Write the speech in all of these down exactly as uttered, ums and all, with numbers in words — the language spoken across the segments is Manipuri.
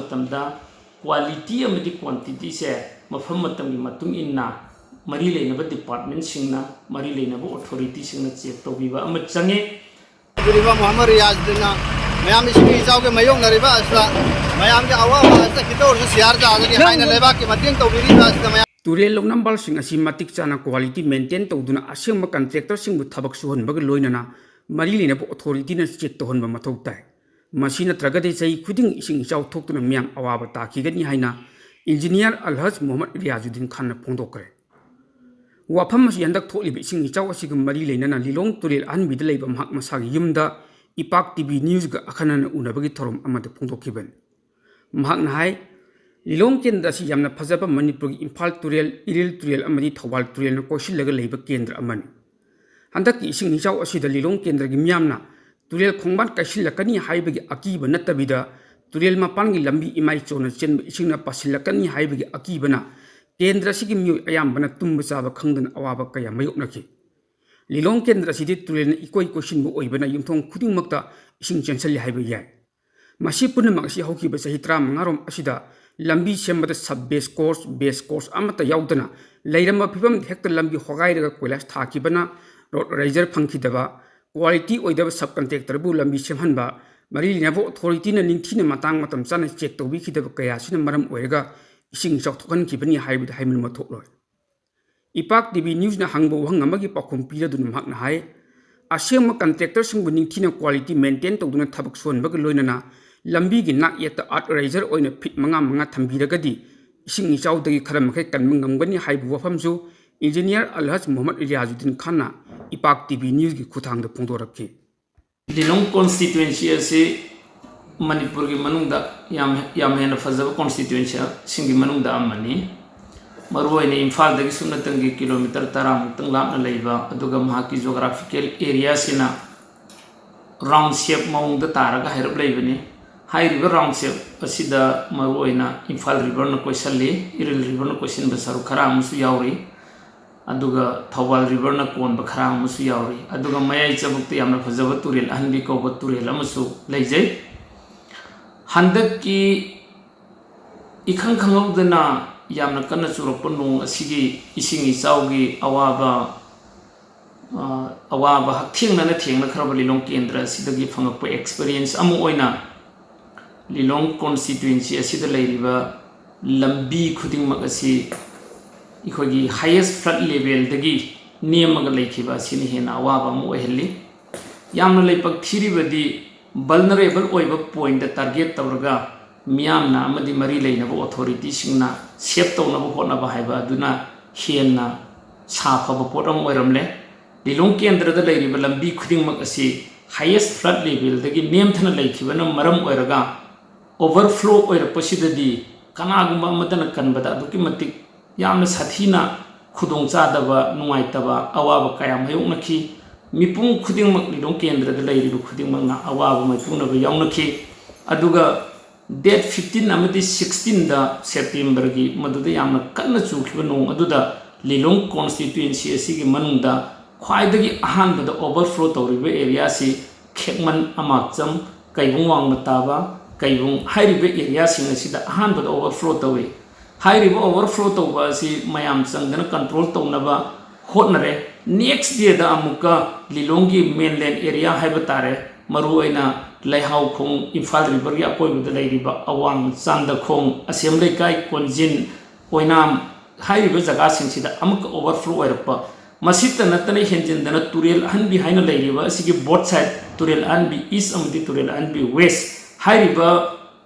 ꯃꯇꯝꯗ quality ꯑꯃꯗꯤ quantity ꯁꯦ ꯃꯐꯝ ꯃꯇꯝꯒꯤ ꯃꯇꯨꯡ ꯏꯟꯅ ꯃꯔꯤ ꯂꯩꯅꯕ department ꯁꯤꯡꯅ, ꯃꯔꯤ ꯂꯩꯅꯕ authority ꯁꯤꯡꯅ check ꯇꯧꯕꯤꯕ ꯑꯃ ꯆꯪꯉꯤ꯫ ꯍꯥꯏꯕꯤꯔꯤꯕ ꯃꯣꯍꯝꯃꯗ ꯔꯤꯌꯥꯖꯨꯗꯤꯟꯅ ꯃꯌꯥꯝ ꯏꯁꯤꯡ ꯏꯆꯥꯎꯒꯤ ꯃꯥꯌꯣꯛꯅꯔꯤꯕ ꯑꯁꯤꯗ ꯃꯌꯥꯝꯒꯤ ꯑꯋꯥꯕ ꯑꯁꯤꯗ ꯈꯤꯇ ꯑꯣꯏꯔꯁꯨ share ꯇꯥꯗꯒꯦ ꯍꯥꯏꯅ ꯂꯩꯕꯥꯛꯀꯤ ꯃꯇꯦꯡ ꯇꯧꯕꯤꯔꯤꯕ ꯑꯁꯤꯗ ꯃꯌꯥꯝ ꯇꯨꯔꯦꯜ ꯂꯧꯅꯝꯕꯥꯜꯁꯤꯡ ꯑꯁꯤ ꯃꯇꯤꯛ ꯆꯥꯅ quality maintain ꯇꯧꯗꯨꯅ ꯑꯁꯦꯡꯕ contractor ꯁꯤꯡꯕꯨ ꯊꯕꯛ ꯁꯨꯍꯟꯕꯒ ꯂꯣꯏꯅꯅ ꯃꯔꯤ ꯂꯩꯅꯕ authority ꯅ check ꯇꯧꯍꯟꯕ ꯃꯊꯧ ꯇꯥꯏ꯫ ꯃꯁꯤ ꯅꯠꯇ꯭ꯔꯒꯗꯤ ꯆꯍꯤ ꯈꯨꯗꯤꯡꯒꯤ ꯏꯁꯤꯡ ꯏꯆꯥꯎ ꯊꯣꯛꯇꯨꯅ ꯃꯤꯌꯥꯝ ꯑꯋꯥꯕ ꯇꯥꯈꯤꯒꯅꯤ ꯍꯥꯏꯅ engineer ꯑꯜꯍꯖ ꯃꯣꯍꯝꯃꯗ ꯔꯤꯌꯥꯖꯨꯗꯤꯟ ꯈꯥꯟꯅ ꯐꯣꯡꯗꯣꯛꯈ꯭ꯔꯦ꯫ ꯋꯥꯐꯝ ꯑꯁꯤ ꯍꯟꯗꯛ ꯊꯣꯛꯂꯤꯕ ꯏꯁꯤꯡ ꯏꯆꯥꯎ ꯑꯁꯤꯒ ꯃꯔꯤ ꯂꯩꯅꯅ ꯂꯤꯂꯣꯡ ꯇꯨꯔꯦꯜ ꯑꯍꯟꯕꯤꯗ ꯂꯩꯕ ꯃꯍꯥꯛ ꯃꯁꯥꯒꯤ ꯌꯨꯝꯗ ꯏꯄꯥꯛ ꯇꯤ ꯚꯤ news ꯒ ꯑꯈꯟꯅꯅ ꯎꯅꯕꯒꯤ ꯊꯧꯔꯝ ꯑꯃꯗ ꯐꯣꯡꯗꯣꯛꯈꯤꯕꯅꯤ꯫ ꯃꯍꯥꯛꯅ ꯍꯥꯏ, ꯂꯤꯂꯣꯡ ꯀꯦꯟꯗ꯭ꯔ ꯑꯁꯤ ꯌꯥꯝꯅ ꯐꯖꯕ ꯃꯅꯤꯄꯨꯔꯒꯤ ꯏꯝꯐꯥꯜ ꯇꯨꯔꯦꯜ, ꯏꯔꯤꯜ ꯇꯨꯔꯦꯜ ꯑꯃꯗꯤ ꯊꯧꯕꯥꯜ ꯇꯨꯔꯦꯜꯅ ꯀꯣꯏꯁꯤꯜꯂꯒ ꯂꯩꯕ ꯀꯦꯟꯗ꯭ꯔ ꯑꯃꯅꯤ꯫ ꯍꯟꯗꯛꯀꯤ ꯏꯁꯤꯡ ꯏꯆꯥꯎ ꯑꯁꯤꯗ ꯂꯤꯂꯣꯡ ꯀꯦꯟꯗ꯭ꯔꯒꯤ ꯃꯤꯌꯥꯝꯅ ꯇꯨꯔꯦꯜ ꯈꯣꯡꯕꯥꯟ ꯀꯥꯏꯁꯤꯜꯂꯛꯀꯅꯤ ꯍꯥꯏꯕꯒꯤ ꯑꯀꯤꯕ ꯅꯠꯇꯕꯤꯗ, ꯇꯨꯔꯦꯜ ꯃꯄꯥꯟꯒꯤ ꯂꯝꯕꯤ ꯏꯃꯥꯏ ꯆꯣꯟꯅ ꯆꯦꯟꯕ ꯏꯁꯤꯡꯅ ꯄꯥꯁꯤꯜꯂꯛꯀꯅꯤ ꯍꯥꯏꯕꯒꯤ ꯑꯀꯤꯕꯅ ꯀꯦꯟꯗ꯭ꯔ ꯑꯁꯤꯒꯤ ꯃꯤꯑꯣꯏ ꯑꯌꯥꯝꯕꯅ ꯇꯨꯝꯕ ꯆꯥꯕ ꯈꯪꯗꯅ ꯑꯋꯥꯕ ꯀꯌꯥ ꯃꯥꯌꯣꯛꯅꯈꯤ꯫ ꯂꯤꯂꯣꯡ ꯀꯦꯟꯗ꯭ꯔ ꯑꯁꯤꯗꯤ ꯇꯨꯔꯦꯜꯅ ꯏꯀꯣꯏ ꯀꯣꯏꯁꯤꯟꯕ ꯑꯣꯏꯕꯅ ꯌꯨꯝꯊꯣꯡ ꯈꯨꯗꯤꯡꯃꯛꯇ ꯏꯁꯤꯡ ꯆꯦꯟꯁꯤꯜꯂꯤ ꯍꯥꯏꯕ ꯌꯥꯏ꯫ ꯃꯁꯤ ꯄꯨꯝꯅꯃꯛ ꯑꯁꯤ ꯍꯧꯈꯤꯕ ꯆꯍꯤ ꯇꯔꯥꯃꯉꯥ ꯔꯣꯝ ꯑꯁꯤꯗ ꯂꯝꯕꯤ ꯁꯦꯝꯕꯗ sub base course, base course ꯑꯃꯠꯇ ꯌꯥꯎꯗꯅ ꯂꯩꯔꯝꯕ ꯐꯤꯕꯝꯗ ꯍꯦꯛꯇ ꯂꯝꯕꯤ ꯍꯣꯒꯥꯏꯔꯒ ꯀꯣꯏꯂꯥꯁ ꯊꯥꯈꯤꯕꯅ road raiser ꯐꯪꯈꯤꯗꯕ, quality ꯑꯣꯏꯗꯕ sub contractor ꯕꯨ ꯂꯝꯕꯤ ꯁꯦꯝꯍꯟꯕ, ꯃꯔꯤ ꯂꯩꯅꯕ authority ꯅ ꯅꯤꯡꯊꯤꯅ ꯃꯇꯥꯡ ꯃꯇꯝ ꯆꯥꯅ check ꯇꯧꯕꯤꯈꯤꯗꯕ ꯀꯌꯥ ꯑꯁꯤꯅ ꯃꯔꯝ ꯑꯣꯏꯔꯒ ꯏꯁꯤꯡ ꯏꯆꯥꯎ ꯊꯣꯛꯍꯟꯈꯤꯕꯅꯤ ꯍꯥꯏꯕꯗ ꯍꯥꯏꯃꯟꯕ ꯊꯣꯛꯂꯣꯏ꯫ ꯏꯄꯥꯛ ꯇꯤ ꯚꯤ news ꯅ ꯍꯪꯕ ꯋꯥꯍꯪ ꯑꯃꯒꯤ ꯄꯥꯎꯈꯨꯝ ꯄꯤꯔꯗꯨꯅ ꯃꯍꯥꯛꯅ ꯍꯥꯏ, ꯑꯁꯦꯡꯕ contractor ꯁꯤꯡꯕꯨ ꯅꯤꯡꯊꯤꯅ quality maintain ꯇꯧꯗꯨꯅ ꯊꯕꯛ ꯁꯨꯍꯟꯕꯒ ꯂꯣꯏꯅꯅ ꯂꯝꯕꯤꯒꯤ ꯅꯥꯛ ꯌꯦꯠꯇ earth raiser ꯑꯣꯏꯅ feet ꯃꯉꯥ ꯃꯉꯥ ꯊꯝꯕꯤꯔꯒꯗꯤ ꯏꯁꯤꯡ ꯏꯆꯥꯎꯗꯒꯤ ꯈꯔ ꯃꯈꯩ ꯀꯟꯕ ꯉꯝꯒꯅꯤ ꯍꯥꯏꯕ ꯋꯥꯐꯝꯁꯨ engineer ꯑꯜꯍꯖ ꯃꯣꯍꯝꯃꯗ ꯔꯤꯌꯥꯖꯨꯗꯤꯟ ꯈꯥꯟꯅ ꯏꯄꯥꯛ ꯇꯤ ꯚꯤ news ꯀꯤ ꯈꯨꯠꯊꯥꯡꯗ ꯐꯣꯡꯗꯣꯔꯛꯈꯤ꯫ ꯂꯤꯂꯣꯡ constituency ꯑꯁꯤ ꯃꯅꯤꯄꯨꯔꯒꯤ ꯃꯅꯨꯡꯗ ꯌꯥꯝ, ꯌꯥꯝ ꯍꯦꯟꯅ ꯐꯖꯕ constituency ꯁꯤꯡꯒꯤ ꯃꯅꯨꯡꯗ ꯑꯃꯅꯤ꯫ ꯃꯔꯨꯑꯣꯏꯅ ꯏꯝꯐꯥꯜꯗꯒꯤ ꯁꯨꯞꯅꯇꯪꯒꯤ kilometre ꯇꯔꯥꯃꯨꯛꯇꯪ ꯂꯥꯞꯅ ꯂꯩꯕ, ꯑꯗꯨꯒ ꯃꯍꯥꯛꯀꯤ geographical area ꯁꯤꯅ round shape ꯃꯑꯣꯡꯗ ꯇꯥꯔꯒ ꯍꯥꯏꯔꯞ ꯂꯩꯕꯅꯤ꯫ ꯍꯥꯏꯔꯤꯕ round shape ꯑꯁꯤꯗ ꯃꯔꯨꯑꯣꯏꯅ ꯏꯝꯐꯥꯜ river ꯅ ꯀꯣꯏꯁꯜꯂꯤ, ꯏꯔꯤꯜ river ꯅ ꯀꯣꯏꯁꯤꯟꯕ ꯁꯔꯨꯛ ꯈꯔ ꯑꯃꯁꯨ ꯌꯥꯎꯔꯤ꯫ ꯑꯗꯨꯒ ꯊꯧꯕꯥꯜ river ꯅ ꯀꯣꯟꯕ ꯈꯔ ꯑꯃꯁꯨ ꯌꯥꯎꯔꯤ꯫ ꯑꯗꯨꯒ ꯃꯌꯥꯏ ꯆꯕꯨꯛꯇ ꯌꯥꯝꯅ ꯐꯖꯕ ꯇꯨꯔꯦꯜ ꯑꯍꯟꯕꯤ ꯀꯧꯕ ꯇꯨꯔꯦꯜ ꯑꯃꯁꯨ ꯂꯩꯖꯩ꯫ ꯍꯟꯗꯛꯀꯤ ꯏꯈꯪ ꯈꯪꯍꯧꯗꯅ ꯌꯥꯝꯅ ꯀꯟꯅ ꯆꯨꯔꯛꯄ ꯅꯣꯡ ꯑꯁꯤꯒꯤ ꯏꯁꯤꯡ ꯏꯆꯥꯎꯒꯤ ꯑꯋꯥꯕ, ꯑ, ꯑꯋꯥꯕ ꯍꯛꯊꯦꯡꯅꯅ ꯊꯦꯡꯅꯈ꯭ꯔꯕ ꯂꯤꯂꯣꯡ ꯀꯦꯟꯗ꯭ꯔ ꯑꯁꯤꯗꯒꯤ ꯐꯪꯉꯛꯄ experience ꯑꯃ ꯑꯣꯏꯅ, ꯂꯤꯂꯣꯡ constituency ꯑꯁꯤꯗ ꯂꯩꯔꯤꯕ ꯂꯝꯕꯤ ꯈꯨꯗꯤꯡꯃꯛ ꯑꯁꯤ ꯑꯩꯈꯣꯏꯒꯤ highest flood levelꯗꯒꯤ ꯅꯦꯝꯃꯒ ꯂꯩꯈꯤꯕ ꯑꯁꯤꯅ ꯍꯦꯟꯅ ꯑꯋꯥꯕ ꯑꯃ ꯑꯣꯏꯍꯜꯂꯤ꯫ ꯌꯥꯝꯅ ꯂꯥꯏꯕꯛ ꯊꯤꯔꯤꯕꯗꯤ, vulnerable ꯑꯣꯏꯕ pointꯇ target ꯇꯧꯔꯒ ꯃꯤꯌꯥꯝꯅ ꯑꯃꯗꯤ ꯃꯔꯤ ꯂꯩꯅꯕ authorityꯁꯤꯡꯅ save ꯇꯧꯅꯕ ꯍꯣꯠꯅꯕ ꯍꯥꯏꯕ ꯑꯗꯨꯅ ꯍꯦꯟꯅ ꯁꯥꯐꯕ ꯄꯣꯠ ꯑꯃ ꯑꯣꯏꯔꯝꯂꯦ꯫ ꯂꯤꯂꯣꯡ ꯀꯦꯟꯗ꯭ꯔꯗ ꯂꯩꯔꯤꯕ ꯂꯝꯕꯤ ꯈꯨꯗꯤꯡꯃꯛ ꯑꯁꯤ highest flood levelꯗꯒꯤ ꯅꯦꯝꯊꯅ ꯂꯩꯈꯤꯕꯅ ꯃꯔꯝ ꯑꯣꯏꯔꯒ, overflow ꯑꯣꯏꯔꯛꯄꯁꯤꯗꯗꯤ ꯀꯅꯥꯒꯨꯝꯕ ꯑꯃꯠꯇꯅ ꯀꯟꯕꯗ ꯑꯗꯨꯛꯀꯤ ꯃꯇꯤꯛ ꯌꯥꯝꯅ ꯁꯥꯊꯤꯅ ꯈꯨꯗꯣꯡꯆꯥꯗꯕ, ꯅꯨꯡꯉꯥꯏꯇꯕ, ꯑꯋꯥꯕ ꯀꯌꯥ ꯃꯥꯌꯣꯛꯅꯈꯤ꯫ ꯃꯤꯄꯨꯝ ꯈꯨꯗꯤꯡꯃꯛ, ꯂꯤꯂꯣꯡ ꯀꯦꯟꯗ꯭ꯔꯗ ꯂꯩꯔꯤꯕ ꯈꯨꯗꯤꯡꯃꯛꯅ ꯑꯋꯥꯕ ꯃꯥꯏꯄꯨꯅꯕ ꯌꯥꯎꯅꯈꯤ꯫ ꯑꯗꯨꯒ date fifteen ꯑꯃꯗꯤ sixteenꯗ Septemberꯒꯤ, ꯃꯗꯨꯗ ꯌꯥꯝꯅ ꯀꯟꯅ ꯆꯨꯈꯤꯕ ꯅꯣꯡ ꯑꯗꯨꯗ ꯂꯤꯂꯣꯡ constituency ꯑꯁꯤꯒꯤ ꯃꯅꯨꯡꯗ ꯈ꯭ꯋꯥꯏꯗꯒꯤ ꯑꯍꯥꯟꯕꯗ overflow ꯇꯧꯔꯤꯕ areaꯁꯤ ꯈꯦꯛꯃꯟ, ꯑꯃꯥꯛꯆꯝ, ꯀꯩꯕꯨꯡ ꯋꯥꯡꯃ ꯇꯥꯕ, ꯀꯩꯕꯨꯡ ꯍꯥꯏꯔꯤꯕ areaꯁꯤꯡ ꯑꯁꯤꯗ ꯑꯍꯥꯟꯕꯗ overflow ꯇꯧꯏ꯫ ꯍꯥꯏꯔꯤꯕ overflow ꯇꯧꯕ ꯑꯁꯤ ꯃꯌꯥꯝ ꯆꯪꯗꯅ control ꯇꯧꯅꯕ ꯍꯣꯠꯅꯔꯦ꯫ Next dayꯗ ꯑꯃꯨꯛꯀ ꯂꯤꯂꯣꯡꯒꯤ mainland area ꯍꯥꯏꯕ ꯇꯥꯔꯦ, ꯃꯔꯨꯑꯣꯏꯅ ꯂꯩꯍꯥꯎꯈꯣꯡ, ꯏꯝꯐꯥꯜ riverꯒꯤ ꯑꯀꯣꯏꯕꯗ ꯂꯩꯔꯤꯕ ꯑꯋꯥꯡ ꯆꯥꯟꯗꯈꯣꯡ, ꯑꯁꯦꯝ ꯂꯩꯀꯥꯏ, ꯀꯣꯟꯖꯤꯟ, ꯑꯣꯏꯅꯥꯝ ꯍꯥꯏꯔꯤꯕ ꯖꯒꯥꯁꯤꯡꯁꯤꯗ ꯑꯃꯨꯛꯀ overflow ꯑꯣꯏꯔꯛꯄ꯫ ꯃꯁꯤꯇ ꯅꯠꯇꯅ ꯍꯦꯟꯖꯤꯟꯗꯅ ꯇꯨꯔꯦꯜ ꯑꯍꯟꯕꯤ ꯍꯥꯏꯅ ꯂꯩꯔꯤꯕ ꯑꯁꯤꯒꯤ both side, ꯇꯨꯔꯦꯜ ꯑꯍꯟꯕꯤ east ꯑꯃꯗꯤ ꯇꯨꯔꯦꯜ ꯑꯍꯟꯕꯤ west ꯍꯥꯏꯔꯤꯕ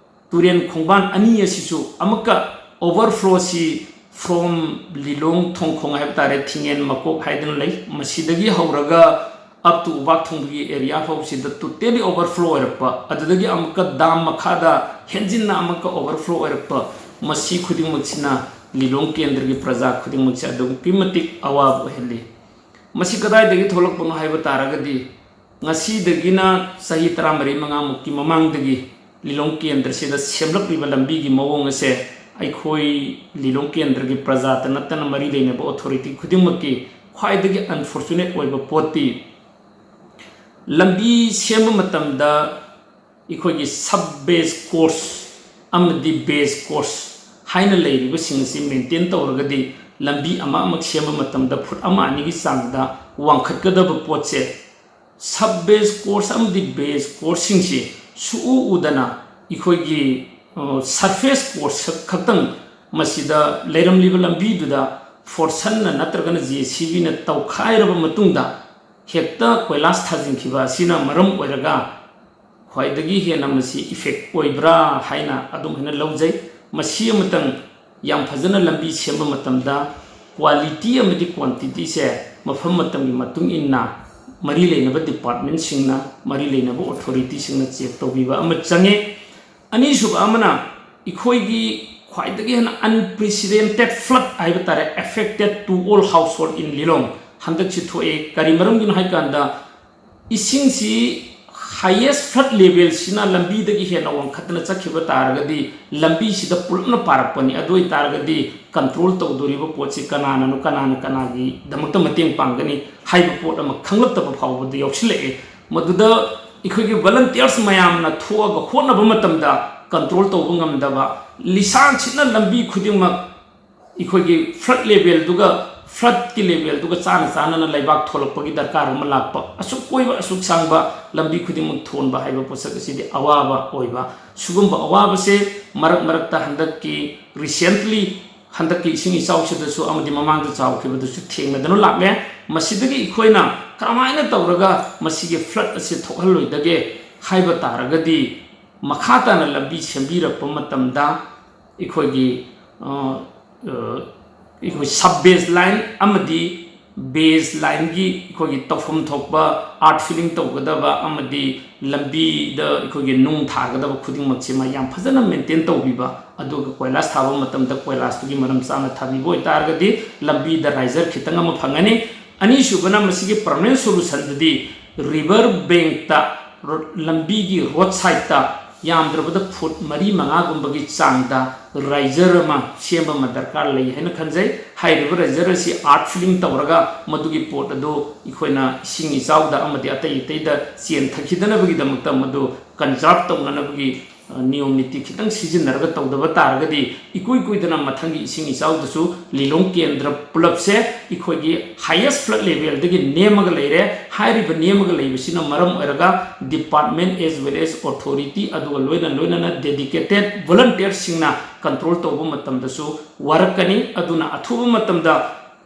ꯇꯨꯔꯦꯜ ꯈꯣꯡꯕꯥꯟ ꯑꯅꯤ ꯑꯁꯤꯁꯨ ꯑꯃꯨꯛꯀ overflowꯁꯤ from ꯂꯤꯂꯣꯡ ꯊꯣꯡꯈꯣꯡ ꯍꯥꯏꯕ ꯇꯥꯔꯦ, ꯊꯤꯡꯉꯦꯟ ꯃꯀꯣꯛ ꯍꯥꯏꯗꯅ ꯂꯩ, ꯃꯁꯤꯗꯒꯤ ꯍꯧꯔꯒ up to ꯎꯕꯥꯛ ꯊꯣꯡꯕꯒꯤ area ꯐꯥꯎꯕꯁꯤꯗ totally overflow ꯑꯣꯏꯔꯛꯄ, ꯑꯗꯨꯗꯒꯤ ꯑꯃꯨꯛꯀ dam ꯃꯈꯥꯗ ꯍꯦꯟꯖꯤꯟꯅ ꯑꯃꯨꯛꯀ overflow ꯑꯣꯏꯔꯛꯄ, ꯃꯁꯤ ꯈꯨꯗꯤꯡꯃꯛꯁꯤꯅ ꯂꯤꯂꯣꯡ ꯀꯦꯟꯗ꯭ꯔꯒꯤ ꯄ꯭ꯔꯖꯥ ꯈꯨꯗꯤꯡꯃꯛꯁꯦ ꯑꯗꯨꯛꯀꯤ ꯃꯇꯤꯛ ꯑꯋꯥꯕ ꯑꯣꯏꯍꯜꯂꯤ꯫ ꯃꯁꯤ ꯀꯗꯥꯏꯗꯒꯤ ꯊꯣꯛꯂꯛꯄꯅꯣ ꯍꯥꯏꯕ ꯇꯥꯔꯒꯗꯤ, ꯉꯁꯤꯗꯒꯤꯅ ꯆꯍꯤ ꯇꯔꯥꯃꯔꯤ ꯃꯉꯥꯃꯨꯛꯀꯤ ꯃꯃꯥꯡꯗꯒꯤ ꯂꯤꯂꯣꯡ ꯀꯦꯟꯗ꯭ꯔꯁꯤꯗ ꯁꯦꯝꯂꯛꯂꯤꯕ ꯂꯝꯕꯤꯒꯤ ꯃꯑꯣꯡ ꯑꯁꯦ ꯑꯩꯈꯣꯏ ꯂꯤꯂꯣꯡ ꯀꯦꯟꯗ꯭ꯔꯒꯤ ꯄ꯭ꯔꯖꯥꯇ ꯅꯠꯇꯅ ꯃꯔꯤ ꯂꯩꯅꯕ authority ꯈꯨꯗꯤꯡꯃꯛꯀꯤ ꯈ꯭ꯋꯥꯏꯗꯒꯤ unfortunate ꯑꯣꯏꯕ ꯄꯣꯠꯇꯤ, ꯂꯝꯕꯤ ꯁꯦꯝꯕ ꯃꯇꯝꯗ ꯑꯩꯈꯣꯏꯒꯤ sub base course ꯑꯃꯗꯤ base course ꯍꯥꯏꯅ ꯂꯩꯔꯤꯕꯁꯤꯡ ꯑꯁꯤ ꯃꯦꯟꯇꯦꯟ ꯇꯧꯔꯒꯗꯤ ꯂꯝꯕꯤ ꯑꯃ ꯑꯃ ꯁꯦꯝꯕ ꯃꯇꯝꯗ ꯐꯨꯠ ꯑꯃ ꯑꯅꯤꯒꯤ ꯆꯥꯡꯗ ꯋꯥꯡꯈꯠꯀꯗꯕ ꯄꯣꯠꯁꯦ, ꯁꯕ ꯕꯦꯖ ꯀꯣꯔꯁ ꯑꯃꯗꯤ ꯕꯦꯖ ꯀꯣꯔꯁꯁꯤꯡꯁꯤ ꯁꯨꯛꯎ ꯎꯗꯅ ꯑꯩꯈꯣꯏꯒꯤ ꯁꯔꯐꯦꯁ ꯀꯣꯔꯁ ꯈꯛꯇꯪ ꯃꯁꯤꯗ ꯂꯩꯔꯝꯂꯤꯕ ꯂꯝꯕꯤꯗꯨꯗ ꯐꯣꯔꯁꯟꯅ ꯅꯠꯇ꯭ꯔꯒꯅ ꯖꯦ ꯁꯤ ꯕꯤꯅ ꯇꯧꯈꯥꯏꯔꯕ ꯃꯇꯨꯡꯗ ꯍꯦꯛꯇ ꯀꯣꯏꯂꯥꯁ ꯊꯥꯖꯤꯟꯈꯤꯕ ꯑꯁꯤꯅ ꯃꯔꯝ ꯑꯣꯏꯔꯒ ꯈ꯭ꯋꯥꯏꯗꯒꯤ ꯍꯦꯟꯅ ꯃꯁꯤ ꯏꯐꯦꯛ ꯑꯣꯏꯕ꯭ꯔꯥ ꯍꯥꯏꯅ ꯑꯗꯨꯝ ꯍꯥꯏꯅ ꯂꯧꯖꯩ꯫ ꯃꯁꯤ ꯑꯃꯇꯪ ꯌꯥꯝ ꯐꯖꯅ ꯂꯝꯕꯤ ꯁꯦꯝꯕ ꯃꯇꯝꯗ ꯀ꯭ꯋꯥꯂꯤꯇꯤ ꯑꯃꯗꯤ ꯀ꯭ꯋꯥꯟꯇꯤꯇꯤꯁꯦ ꯃꯐꯝ ꯃꯇꯝꯒꯤ ꯃꯇꯨꯡ ꯏꯟꯅ ꯃꯔꯤ ꯂꯩꯅꯕ ꯗꯤꯄꯥꯔꯠꯃꯦꯟꯁꯤꯡꯅ, ꯃꯔꯤ ꯂꯩꯅꯕ ꯑꯣꯊꯣꯔꯤꯇꯤꯁꯤꯡꯅ ꯆꯦꯛ ꯇꯧꯕꯤꯕ ꯑꯃ ꯆꯪꯉꯦ꯫ ꯑꯅꯤꯁꯨꯕ ꯑꯃꯅ ꯑꯩꯈꯣꯏꯒꯤ ꯈ꯭ꯋꯥꯏꯗꯒꯤ ꯍꯦꯟꯅ unprecedented flood ꯍꯥꯏꯕ ꯇꯥꯔꯦ, affected to all household in Lilong ꯍꯟꯗꯛꯁꯤ ꯊꯣꯛꯑꯦ꯫ ꯀꯔꯤ ꯃꯔꯝꯒꯤꯅꯣ ꯍꯥꯏ ꯀꯥꯟꯗ ꯏꯁꯤꯡꯁꯤ highest flood levelꯁꯤꯅ ꯂꯝꯕꯤꯗꯒꯤ ꯍꯦꯟꯅ ꯋꯥꯡꯈꯠꯇꯅ ꯆꯠꯈꯤꯕ ꯇꯥꯔꯒꯗꯤ ꯂꯝꯕꯤꯁꯤꯗ ꯄꯨꯂꯞꯅ ꯄꯥꯔꯛꯄꯅꯤ꯫ ꯑꯗꯨ ꯑꯣꯏꯇꯥꯔꯒꯗꯤ ꯀꯟꯇ꯭ꯔꯣꯜ ꯇꯧꯗꯣꯔꯤꯕ ꯄꯣꯠꯁꯤ ꯀꯅꯥꯅꯅꯣ, ꯀꯅꯥꯅ ꯀꯅꯥꯒꯤꯗꯃꯛꯇ ꯃꯇꯦꯡ ꯄꯥꯡꯒꯅꯤ ꯍꯥꯏꯕ ꯄꯣꯠ ꯑꯃ ꯈꯪꯂꯛꯇꯕ ꯐꯥꯎꯕꯗ ꯌꯥꯎꯁꯤꯜꯂꯛꯑꯦ꯫ ꯃꯗꯨꯗ ꯑꯩꯈꯣꯏꯒꯤ ꯚꯣꯂꯟꯇꯤꯌꯔꯁ ꯃꯌꯥꯝꯅ ꯊꯣꯛꯑꯒ ꯍꯣꯠꯅꯕ ꯃꯇꯝꯗ ꯀꯟꯇ꯭ꯔꯣꯜ ꯇꯧꯕ ꯉꯝꯗꯕ, ꯂꯤꯁꯥꯡ ꯁꯤꯠꯅ ꯂꯝꯕꯤ ꯈꯨꯗꯤꯡꯃꯛ ꯑꯩꯈꯣꯏꯒꯤ ꯐ꯭ꯂꯠ ꯂꯦꯚꯦꯜꯗꯨꯒ, ꯐ꯭ꯂꯠꯀꯤ ꯂꯦꯚꯦꯜꯗꯨꯒ ꯆꯥꯟꯅ ꯆꯥꯟꯅꯅ ꯂꯩꯕꯥꯛ ꯊꯣꯂꯛꯄꯒꯤ ꯗꯔꯀꯥꯔ ꯑꯃ ꯂꯥꯛꯄ, ꯑꯁꯨꯛ ꯀꯣꯏꯕ ꯑꯁꯨꯛ ꯁꯥꯡꯕ ꯂꯝꯕꯤ ꯈꯨꯗꯤꯡꯃꯛ ꯊꯣꯟꯕ ꯍꯥꯏꯕ ꯄꯣꯠꯁꯛ ꯑꯁꯤꯗꯤ ꯑꯋꯥꯕ ꯑꯣꯏꯕ꯫ ꯁꯤꯒꯨꯝꯕ ꯑꯋꯥꯕꯁꯦ ꯃꯔꯛ ꯃꯔꯛꯇ ꯍꯟꯗꯛꯀꯤ recently, ꯍꯟꯗꯛꯀꯤ ꯏꯁꯤꯡ ꯏꯆꯥꯎꯁꯤꯗꯁꯨ ꯑꯃꯗꯤ ꯃꯃꯥꯡꯗ ꯆꯥꯎꯈꯤꯕꯗꯁꯨ ꯊꯦꯡꯅꯗꯨꯅ ꯂꯥꯛꯂꯦ꯫ ꯃꯁꯤꯗꯒꯤ ꯑꯩꯈꯣꯏꯅ ꯀꯔꯝꯍꯥꯏꯅ ꯇꯧꯔꯒ ꯃꯁꯤꯒꯤ ꯐ꯭ꯂꯠ ꯑꯁꯤ ꯊꯣꯛꯍꯜꯂꯣꯏꯗꯒꯦ ꯍꯥꯏꯕ ꯇꯥꯔꯒꯗꯤ, ꯃꯈꯥ ꯇꯥꯅ ꯂꯝꯕꯤ ꯁꯦꯝꯕꯤꯔꯛꯄ ꯃꯇꯝꯗ ꯑꯩꯈꯣꯏꯒꯤ, ꯑ, ꯑ, ꯑꯩꯈꯣꯏ ꯁꯕ ꯕꯦꯖ ꯂꯥꯏꯟ ꯑꯃꯗꯤ ꯕꯦꯖ ꯂꯥꯏꯟꯒꯤ ꯑꯩꯈꯣꯏꯒꯤ ꯇꯧꯐꯝ ꯊꯣꯛꯄ ꯑꯥꯔꯠ ꯐꯤꯂꯤꯡ ꯇꯧꯒꯗꯕ ꯑꯃꯗꯤ ꯂꯝꯕꯤꯗ ꯑꯩꯈꯣꯏꯒꯤ ꯅꯨꯡ ꯊꯥꯒꯗꯕ ꯈꯨꯗꯤꯡꯃꯛꯁꯤꯃ ꯌꯥꯝ ꯐꯖꯅ ꯃꯦꯟꯇꯦꯟ ꯇꯧꯕꯤꯕ, ꯑꯗꯨꯒ ꯀꯣꯏꯂꯥꯁ ꯊꯥꯕ ꯃꯇꯝꯗ ꯀꯣꯏꯂꯥꯁꯇꯨꯒꯤ ꯃꯔꯝ ꯆꯥꯅ ꯊꯥꯕꯤꯕ ꯑꯣꯏꯇꯥꯔꯒꯗꯤ ꯂꯝꯕꯤꯗ ꯔꯥꯏꯖꯔ ꯈꯤꯇꯪ ꯑꯃ ꯐꯪꯒꯅꯤ꯫ ꯑꯅꯤꯁꯨꯕꯅ ꯃꯁꯤꯒꯤ permanent solutionꯗꯨꯗꯤ river bankꯇ ꯔꯣ-, ꯂꯝꯕꯤꯒꯤ ꯔꯣꯗ ꯁꯥꯏꯗꯇ ꯌꯥꯝꯗ꯭ꯔꯕꯗ ꯐꯨꯠ ꯃꯔꯤ ꯃꯉꯥꯒꯨꯝꯕꯒꯤ ꯆꯥꯡꯗ ꯔꯥꯏꯖꯔ ꯑꯃ ꯁꯦꯝꯕ ꯑꯃ ꯗꯔꯀꯥꯔ ꯂꯩ ꯍꯥꯏꯅ ꯈꯟꯖꯩ꯫ ꯍꯥꯏꯔꯤꯕ ꯔꯥꯏꯖꯔ ꯑꯁꯤ ꯑꯥꯔꯠ ꯐꯤꯂꯤꯡ ꯇꯧꯔꯒ ꯃꯗꯨꯒꯤ ꯄꯣꯠ ꯑꯗꯨ ꯑꯩꯈꯣꯏꯅ ꯏꯁꯤꯡ ꯏꯆꯥꯎꯗ ꯑꯃꯗꯤ ꯑꯇꯩ ꯑꯇꯩꯗ ꯆꯦꯟꯊꯈꯤꯗꯅꯕꯒꯤꯗꯃꯛꯇ ꯃꯗꯨ ꯀꯟꯖꯥꯔꯚ ꯇꯧꯅꯅꯕꯒꯤ, ꯅꯤꯌꯣꯝ ꯅꯤꯇꯤ ꯈꯤꯇꯪ ꯁꯤꯖꯤꯟꯅꯔꯒ ꯇꯧꯗꯕ ꯇꯥꯔꯒꯗꯤ, ꯏꯀꯨꯏ ꯀꯨꯏꯗꯅ ꯃꯊꯪꯒꯤ ꯏꯁꯤꯡ ꯏꯆꯥꯎꯗꯁꯨ ꯂꯤꯂꯣꯡ ꯀꯦꯟꯗ꯭ꯔ ꯄꯨꯂꯞꯁꯦ ꯑꯩꯈꯣꯏꯒꯤ highest flood levelꯗꯒꯤ ꯅꯦꯝꯃꯒ ꯂꯩꯔꯦ꯫ ꯍꯥꯏꯔꯤꯕ ꯅꯦꯝꯃꯒ ꯂꯩꯕꯁꯤꯅ ꯃꯔꯝ ꯑꯣꯏꯔꯒ department as well as authority, ꯑꯗꯨꯒ ꯂꯣꯏꯅ ꯂꯣꯏꯅꯅ dedicated volunteerꯁꯤꯡꯅ control ꯇꯧꯕ ꯃꯇꯝꯗꯁꯨ ꯋꯥꯔꯛꯀꯅꯤ꯫ ꯑꯗꯨꯅ ꯑꯊꯨꯕ ꯃꯇꯝꯗ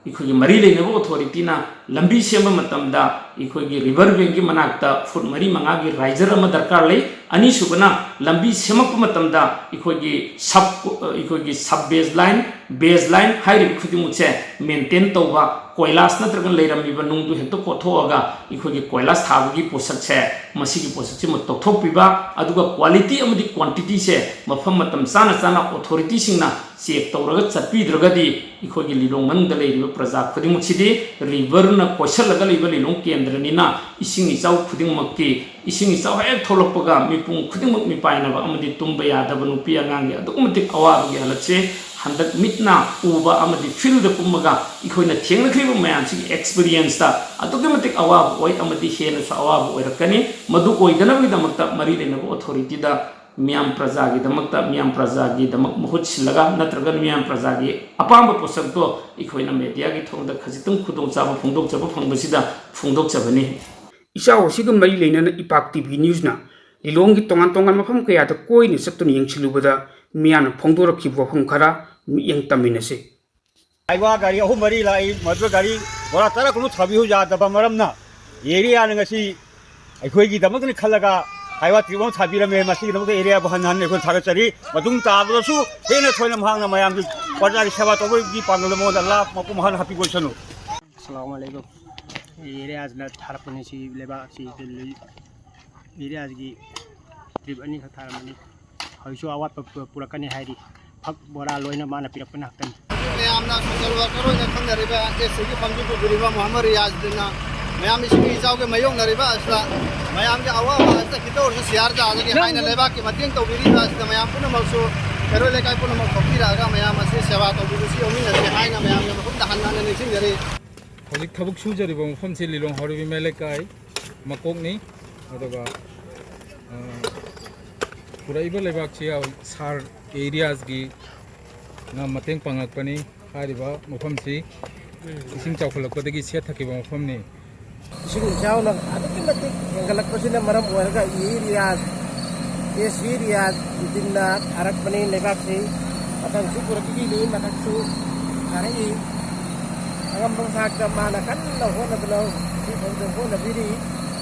ꯑꯩꯈꯣꯏꯒꯤ ꯃꯔꯤ ꯂꯩꯅꯕ authorityꯅ ꯂꯝꯕꯤ ꯁꯦꯝꯕ ꯃꯇꯝꯗ ꯑꯩꯈꯣꯏꯒꯤ river bankꯀꯤ ꯃꯅꯥꯛꯇ foot ꯃꯔꯤ ꯃꯉꯥꯒꯤ riser ꯑꯃ ꯗꯔꯀꯥꯔ ꯂꯩ꯫ ꯑꯅꯤꯁꯨꯕꯅ, ꯂꯝꯕꯤ ꯁꯦꯝꯃꯛꯄ ꯃꯇꯝꯗ ꯑꯩꯈꯣꯏꯒꯤ sub, ꯑꯩꯈꯣꯏꯒꯤ sub base line, base line ꯍꯥꯏꯔꯤꯕ ꯈꯨꯗꯤꯡꯃꯛꯁꯦ maintain ꯇꯧꯕ, ꯀꯣꯏꯂꯥꯁ ꯅꯠꯇ꯭ꯔꯒ ꯂꯩꯔꯝꯃꯤꯕ ꯅꯨꯡꯗꯨ ꯍꯦꯛꯇ ꯀꯣꯠꯊꯣꯛꯑꯒ ꯑꯩꯈꯣꯏꯒꯤ ꯀꯣꯏꯂꯥꯁ ꯊꯥꯕꯒꯤ ꯄꯣꯠꯁꯛꯁꯦ, ꯃꯁꯤꯒꯤ ꯄꯣꯠꯁꯛꯁꯤꯃ ꯇꯧꯊꯣꯛꯄꯤꯕ, ꯑꯗꯨꯒ quality ꯑꯃꯗꯤ quantityꯁꯦ ꯃꯐꯝ ꯃꯇꯝ ꯆꯥꯅ ꯆꯥꯅ authorityꯁꯤꯡꯅ check ꯇꯧꯔꯒ ꯆꯠꯄꯤꯗ꯭ꯔꯒꯗꯤ, ꯑꯩꯈꯣꯏꯒꯤ ꯂꯤꯂꯣꯡ ꯃꯅꯨꯡꯗ ꯂꯩꯔꯤꯕ ꯄ꯭ꯔꯖꯥ ꯈꯨꯗꯤꯡꯃꯛꯁꯤꯗꯤ riverꯅ ꯀꯣꯏꯁꯜꯂꯒ ꯂꯩꯕ ꯂꯤꯂꯣꯡ ꯀꯦꯟꯗ꯭ꯔꯅꯤꯅ, ꯏꯁꯤꯡ ꯏꯆꯥꯎ ꯈꯨꯗꯤꯡꯃꯛꯀꯤ, ꯏꯁꯤꯡ ꯏꯆꯥꯎ ꯍꯦꯛ ꯊꯣꯛꯂꯛꯄꯒ ꯃꯤꯄꯨꯝ ꯈꯨꯗꯤꯡꯃꯛ ꯃꯤꯄꯥꯏꯅꯕ ꯑꯃꯗꯤ ꯇꯨꯝꯕ ꯌꯥꯗꯕ, ꯅꯨꯄꯤ ꯑꯉꯥꯡꯒꯤ ꯑꯗꯨꯛꯀꯤ ꯃꯇꯤꯛ ꯑꯋꯥꯕꯒꯤ ꯍꯥꯂꯠꯁꯦ ꯍꯟꯗꯛ ꯃꯤꯠꯅ ꯎꯕ ꯑꯃꯗꯤ fieldꯗ ꯀꯨꯝꯃꯒ ꯑꯩꯈꯣꯏꯅ ꯊꯦꯡꯅꯈ꯭ꯔꯤꯕ ꯃꯌꯥꯝꯁꯤꯒꯤ experienceꯇ ꯑꯗꯨꯛꯀꯤ ꯃꯇꯤꯛ ꯑꯋꯥꯕ ꯑꯣꯏ ꯑꯃꯗꯤ ꯍꯦꯟꯅꯁꯨ ꯑꯋꯥꯕ ꯑꯣꯏꯔꯛꯀꯅꯤ꯫ ꯃꯗꯨ ꯑꯣꯏꯗꯅꯕꯒꯤꯗꯃꯛꯇ ꯃꯔꯤ ꯂꯩꯅꯕ authorityꯗ ꯃꯤꯌꯥꯝ ꯄ꯭ꯔꯖꯥꯒꯤꯗꯃꯛꯇ, ꯃꯤꯌꯥꯝ ꯄ꯭ꯔꯖꯥꯒꯤꯗꯃꯛ ꯃꯍꯨꯠ ꯁꯤꯜꯂꯒ ꯅꯠꯇ꯭ꯔꯒꯅ ꯃꯤꯌꯥꯝ ꯄ꯭ꯔꯖꯥꯒꯤ ꯑꯄꯥꯝꯕ ꯄꯣꯠꯁꯛꯇꯣ ꯑꯩꯈꯣꯏꯅ mediaꯒꯤ ꯊꯣꯡꯗ ꯈꯖꯤꯛꯇꯪ ꯈꯨꯗꯣꯡꯆꯥꯕ ꯐꯣꯡꯗꯣꯛꯆꯕ ꯐꯪꯕꯁꯤꯗ ꯐꯣꯡꯗꯣꯛꯆꯕꯅꯤ꯫ ꯏꯆꯥꯎ ꯑꯁꯤꯒ ꯃꯔꯤ ꯂꯩꯅꯅ ꯏꯄꯥꯛ ꯇꯤꯚꯤ ꯅ꯭ꯌꯨꯁꯅ ꯂꯤꯂꯣꯡꯒꯤ ꯇꯣꯉꯥꯟ ꯇꯣꯉꯥꯟꯕ ꯃꯐꯝ ꯀꯌꯥꯗ ꯀꯣꯏꯅ ꯆꯠꯇꯨꯅ ꯌꯦꯡꯁꯤꯜꯂꯨꯕꯗ ꯃꯤꯌꯥꯝꯅ ꯐꯣꯡꯗꯣꯔꯛꯈꯤꯕ ꯋꯥꯐꯝ ꯈꯔ ꯃꯤꯠꯌꯦꯡ ꯇꯝꯃꯤꯟꯅꯁꯤ꯫ ꯍꯥꯏꯋꯥ ꯒꯥꯔꯤ ꯑꯍꯨꯝ ꯃꯔꯤ ꯂꯥꯛꯏ, ꯃꯗꯨ ꯒꯥꯔꯤ ꯕꯣꯔꯥ ꯇꯔꯥ ꯀꯨꯟꯃꯨꯛ ꯊꯥꯕꯤꯌꯨ ꯌꯥꯗꯕ ꯃꯔꯝꯅ ꯑꯦꯔꯤꯌꯥꯅ ꯉꯁꯤ ꯑꯩꯈꯣꯏꯒꯤꯗꯃꯛꯇꯅꯤ ꯈꯜꯂꯒ ꯍꯥꯏꯋꯥ ꯇ꯭ꯔꯤꯞ ꯑꯃ ꯊꯥꯕꯤꯔꯝꯃꯦ꯫ ꯃꯁꯤꯒꯤꯗꯃꯛꯇ ꯑꯦꯔꯤꯌꯥꯕꯨ ꯍꯟꯅ ꯍꯟꯅ ꯑꯩꯈꯣꯏꯅ ꯊꯥꯒꯠꯆꯔꯤ꯫ ꯃꯇꯨꯡ ꯇꯥꯕꯗꯁꯨ ꯍꯦꯟꯅ ꯊꯣꯏꯅ ꯃꯍꯥꯛꯅ ꯃꯌꯥꯝꯒꯤ ꯄ꯭ꯔꯖꯥꯒꯤ ꯁꯦꯕꯥ ꯇꯧꯕꯒꯤ ꯄꯥꯡꯒꯜꯗ ꯃꯉꯣꯟꯗ ꯂꯥꯈ ꯃꯄꯨꯡ ꯐꯥꯅ ꯍꯥꯞꯄꯤꯕ ꯑꯣꯏꯁꯅꯨ꯫ ꯑꯁꯂꯥꯃꯨ ꯑꯂꯥꯏꯀꯨꯝ꯫ ꯑꯦꯔꯤꯌꯥꯁꯤꯅ ꯊꯥꯔꯛꯄꯅꯤ ꯁꯤ ꯂꯩꯕꯥꯛꯁꯤ ꯑꯦꯔꯤꯌꯥꯁꯤꯒꯤ ꯇ꯭ꯔꯤꯞ ꯑꯅꯤꯈꯛ ꯊꯥꯔꯝꯕꯅꯤ꯫ ꯍꯧꯖꯤꯛꯁꯨ ꯑꯋꯥꯠꯄ ꯄꯨ-, ꯄꯨꯔꯛꯀꯅꯤ ꯍꯥꯏꯔꯤ꯫ ꯐꯛ ꯕꯣꯔꯥ ꯂꯣꯏꯅ ꯃꯥꯅ ꯄꯤꯔꯛꯄ ꯉꯥꯛꯇꯅꯤ꯫ ꯃꯌꯥꯝꯅ social worker ꯑꯣꯏꯅ ꯈꯪꯅꯔꯤꯕ ꯑꯦꯁ ꯁꯤꯒꯤ ꯐꯝꯁꯤ ꯄꯨꯕꯤꯔꯤꯕ ꯃꯣꯍꯝꯃꯗ ꯔꯤꯌꯥꯖꯅ ꯃꯌꯥꯝ ꯏꯁꯤꯡ ꯏꯆꯥꯎꯒꯤ ꯃꯥꯌꯣꯛꯅꯔꯤꯕ ꯑꯁꯤꯗ ꯃꯌꯥꯝꯒꯤ ꯑꯋꯥꯕ ꯑꯁꯤꯗ ꯈꯤꯇ ꯑꯣꯏꯔꯁꯨ ꯁꯤꯌꯥꯔ ꯇꯥꯗꯒꯤ ꯍꯥꯏꯅ ꯂꯩꯕꯥꯛꯀꯤ ꯃꯇꯦꯡ ꯇꯧꯕꯤꯔꯤꯕ ꯑꯁꯤꯗ ꯃꯌꯥꯝ ꯄꯨꯝꯅꯃꯛꯁꯨ ꯀꯩꯔꯣꯏ ꯂꯩꯀꯥꯏ ꯄꯨꯝꯅꯃꯛ ꯊꯣꯛꯄꯤꯔꯛꯑꯒ ꯃꯌꯥꯝ ꯑꯁꯤ ꯁꯦꯕꯥ ꯇꯧꯕꯤꯕꯁꯤ ꯌꯥꯎꯃꯤꯟꯅꯁꯤ ꯍꯥꯏꯅ ꯃꯌꯥꯝꯒꯤ ꯃꯐꯝꯗ ꯍꯟꯅ ꯍꯟꯅ ꯅꯤꯡꯁꯤꯡꯖꯔꯤ꯫ ꯍꯧꯖꯤꯛ ꯊꯕꯛ ꯁꯨꯖꯔꯤꯕ ꯃꯐꯝꯁꯤ ꯂꯤꯂꯣꯡ ꯍꯥꯎꯔꯩꯕꯤ ꯃꯌꯥꯏ ꯂꯩꯀꯥꯏ ꯃꯀꯣꯛꯅꯤ꯫ ꯑꯗꯨꯒ, ꯑ, ꯄꯨꯔꯛꯏꯕ ꯂꯩꯕꯥꯛꯁꯤ ꯁꯥꯔ ꯑꯦꯔꯤꯌꯥꯁꯀꯤ ꯅ ꯃꯇꯦꯡ ꯄꯥꯡꯉꯛꯄꯅꯤ꯫ ꯍꯥꯏꯔꯤꯕ ꯃꯐꯝꯁꯤ ꯏꯁꯤꯡ ꯆꯥꯎꯈꯠꯂꯛꯄꯗꯒꯤ ꯁꯦꯠ ꯊꯛꯈꯤꯕ ꯃꯐꯝꯅꯤ꯫ ꯏꯁꯤꯡ ꯏꯆꯥꯎꯅ ꯑꯗꯨꯛꯀꯤ ꯃꯇꯤꯛ ꯍꯦꯟꯒꯠꯂꯛꯄꯁꯤꯅ ꯃꯔꯝ ꯑꯣꯏꯔꯒ E Riyaz, S E Riyaz ꯇꯤꯝꯅ ꯊꯥꯔꯛꯄꯅꯤ ꯂꯩꯕꯥꯛꯁꯤ꯫ ꯃꯊꯪꯁꯨ ꯄꯨꯔꯛꯈꯤꯅꯤ, ꯃꯊꯛꯁꯨ ꯊꯥꯔꯛꯏ꯫ ꯑꯉꯝꯕ ꯊꯥꯛꯇ ꯃꯥꯅ ꯀꯟꯅ ꯍꯣꯠꯅꯗꯨꯅ ꯍꯧꯖꯤꯛ ꯐꯥꯎꯗ ꯍꯣꯠꯅꯕꯤꯔꯤ꯫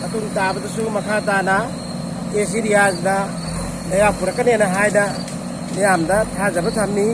ꯃꯇꯨꯡ ꯇꯥꯕꯗꯁꯨ ꯃꯈꯥ ꯇꯥꯅ ꯑꯦꯁ ꯏ ꯔꯤꯌꯥꯖꯅ ꯂꯩꯕꯥꯛ ꯄꯨꯔꯛꯀꯅꯦꯅ ꯍꯥꯏꯅ ꯃꯤꯌꯥꯝꯗ ꯊꯥꯖꯕ ꯊꯝꯃꯤ꯫